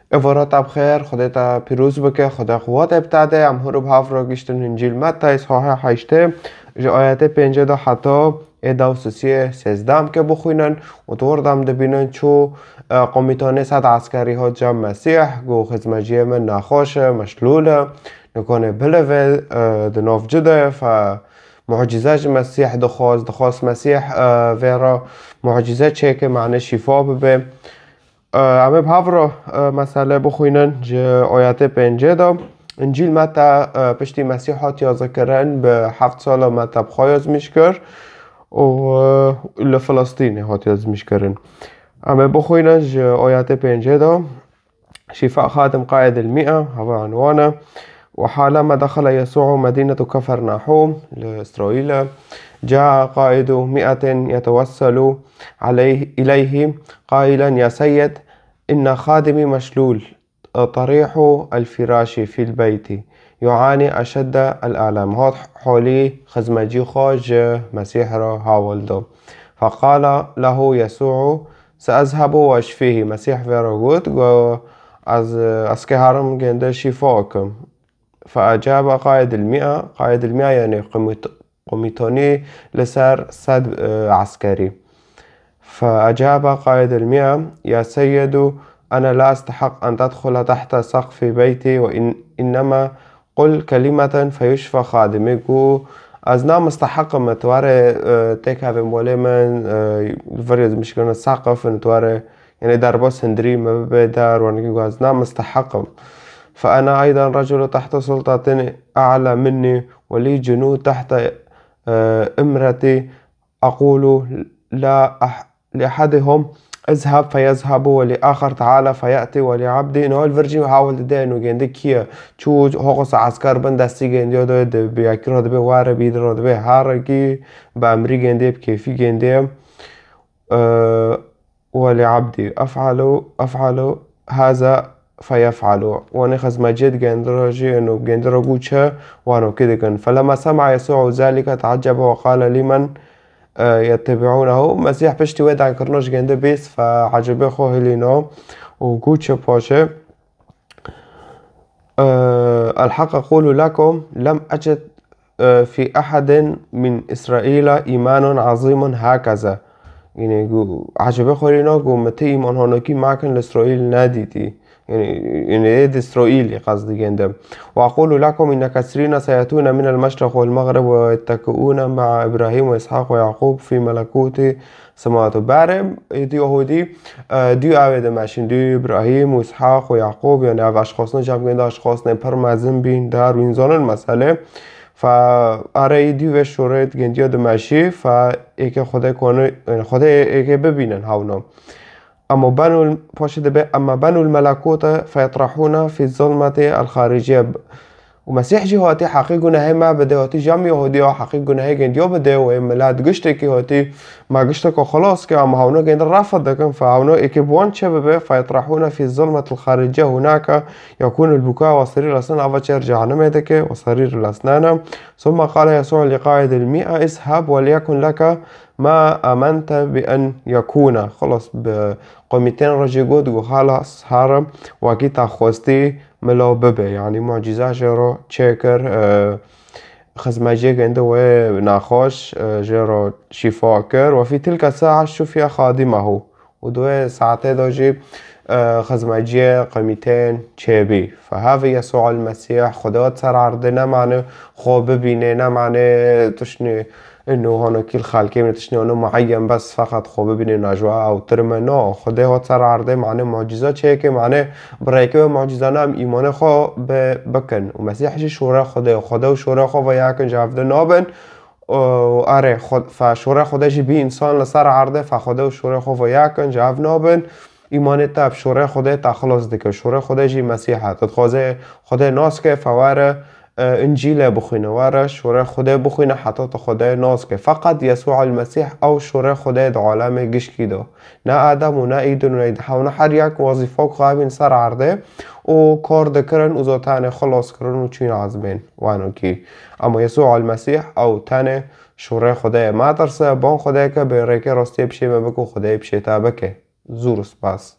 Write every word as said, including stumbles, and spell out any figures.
Êvara te bi xêr, Xwedê te pîroz bike, Xwedê quwetê bide te. Em hûr û bi hev re gihiştin Încîl Metta, îshaha heştê, ji ayetê pêncê de heta ê dewsisiyê sêzdeh em ke bixwînin û di wir de em dibînin çû, e, komîtanê sed eskerî hat cem Mesîh, got, xizmeciyê min nexweş e, meşlûl e, nikanê bilivê, e, di nav ci de ye, fe mucîze ji Mesîh dixwast, dixwast Mesîh, e, vê re mucîze çêke, mane şîfa bibe. E, em ê bi hev re, e, mesele bixwînin ji ayetê pêncê de. Încîl Metta, e, piştî Mesîh hatiye zikirin, bi heft sala Metta bi xwe yazmîş kir û, e, li Filistînê hatiye yazmîş kirin. Em ê bixwînin ji ayetê pêncê de. شفاء خادم قائد المئة، هوا عنوانه. وحالما دخل يسوع مدينة كفرناحوم، لإسرائيل، جاء قائد مئة يتوسل عليه، إليه، قائلا: يا سيد، إن خادمي مشلول، طريح الفراش في البيت، يعاني أشد الآلام. Hat holî xizmecî xwe ji Mesîh re hawil da. فقال له يسوع: سأذهب وأشفيه. Mesîh vê re got, got, ez, ez kê herim gêndê şîfa kim. فأجاب قائد المئة، قائد المئة يعني قمت-، قوميتوني لسر سد، آه، عسكري. فأجاب قائد المئة: يا سيد، أنا لا أستحق أن تدخل تحت سقف بيتي، وإن-، إنما قل كلمة فيشفى خادمي. Got, ez ne misteheq im tu were, e, têkevê molê min, e, vir ez mişkirine seqif in tu were, yani derbas hindirî me bibe der, wanekî got, ez ne misteheq im. فأنا أيضا رجل تحت سلطة أعلى مني، ولي جنود تحت، آه، إمرتي، أقول لا أح-، لأحدهم: اذهب فيذهب، ولآخر: تعال فيأتي، ولعبدي. Ino li vir jî hawil dide ino gêndê kî ye. Çû hoqisa esker bin destî gêndiya de, de bi yekî re dibe were, bî re dibe herekî, bi emrî gêndê, bi kêfî gêndê. Ee, ولعبدي أفعل، أفعل هذا فيفعل. Wanê xizmeciyê digêndira jî, eno gêndira got çi, wan wekî dikin. فلما سمع يسوع ذلك تعجب وقال لمن، آه، يتبعونه. Mesîh piştî wê dengkirina ji gêndê bîst, fe ecibê xwe hilîna û got çi paşê. آه، الحق أقول لكم، لم أجد، آه، في أحد من إسرائيل إيمان عظيم هكذا. Yani, gu-, ecibê xwe lê na, got, min ti îman hanokî mekin li Îsraîl nedîtî. Yani, yani, ê di Îsraîlî qesdî gêndim. وأقول لكم إن كثيرين سيأتون من المشرق والمغرب ويتكئون مع إبراهيم وإسحاق ويعقوب في ملكوت سماوات. Berê, êdî Yahudî, e, dû ew ê dimeşin, dû Îbrahîm û Îshaq û Yaqûb, yani ev eşxasine cem gênda eşxasine pir mezin bîn, der wîn zanin meselê. Fe erê yî dû vê şorê gêndiya dimeşî, fe êkê Xwedê koni, yani Xwedê êkê bibînin hewna. Ama benul, paşê dibe, ama benul melekûte feyetrahûne fî zulmete el xariciye. Û Mesîh jî hatî heqî gunehê me bide, hatî cem Yahûdiya heqî gunehê gêndiya bide, wê milet giştekî hatî, me gişteka xilas ke, em hewna gêndi refet dikin, fe hewna êkê bi wan çi bibe, fe yetrahûne fî zulmet el xariciye hunake yekûn el buka ve serîr el esnan, ava çer cehennemê dike, ve serîr el esnane. Summa qale Yesû li qaidil mî'e, izheb ve liyekun leke ma amente bi en yekûne. Xilas bi komîtên re jî got, got, xelas herim wekî te xwestî, mila bibe. Yanî mucîze jê re çêkir, e, xizmeciyê gêndi wê nexweş, e, jê re şîfa kir. Ve fî tilke sa'a şufiye xadimehu. Û di wê saetê de jî, e, xizmeciyê komîtên çêbî. Fehevî Yesû el Mesîh, Xwedê hat ser erdê, nemane xwe bibîne, nemane tiştê ino hanokî li xelkê bîne, tiştê ino mueyen bes feqet xwe bibîne, najwa ew tirme. No, Xwedê hat ser erdê, mane mucîze çêke, mane bi rêkê wê mucîzane em îmanê xwe bi-, bikin. Û Mesîh jî şûrê Xwedê, Xwedê û şûrê xwe ve yek in, ji hev di nabin. Û erê, Xwe-, fe şûrê Xwedê jî bî însan li ser erdê, fe Xwedê û şûrê xwe ve yek in, ji hev nabin. Îmanê te bi şûrê Xwedê te xilas dike. Şûrê Xwedê jî Mesîh e. Tu dixwazê Xwedê nas ke, fe were, e, Încîlê bixwîne, were şûrê Xwedê bixwîne heta tu Xwedê nas ke. Feqet Yesû el Mesîh ew şûrê Xwedê di alemê gişkî de. Ne Adem û ne Îdin û ne Îdin hewna her yek wezîfa ku xwe bîn ser erdê û kar dikirin û zatenê xilas kirin û çûyîn ezmên. Wanokî. Ama Yesû el Mesîh ew tenê şûrê Xwedê ye. Metirse, ban Xwedê ke, bi rêkê rastiyê pişê me bike û Xwedê pişê te bike. Zûr spas.